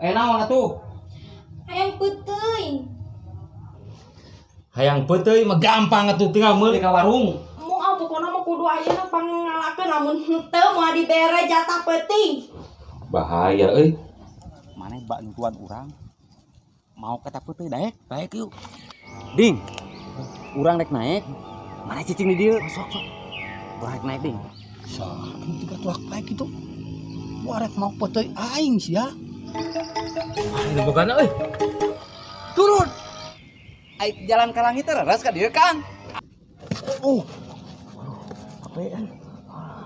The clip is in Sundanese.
Eh, naon atuh? Hayang peuteuy. Hayang peuteuy mah gampang atuh, tinggal meuli ka warung. Moal, pokona mah kudu ayeuna pangngalakeun, lamun henteu moal dibere jatah peuting. Bahaya euy. Maneh bantuan urang. Mau kata peuteuy daek? Daek yuk. Ding. Urang rek naik. Maneh cicing di dieu. Sok sok. Urang rek naik, Ding. Saha tiga tuak baik itu. Warek mau peuteuy aing sia. Ah, ini bukan euy. Turun. Ai jalan ka langit teh raras ka dieu, Kang. Oh. Aduh, capean.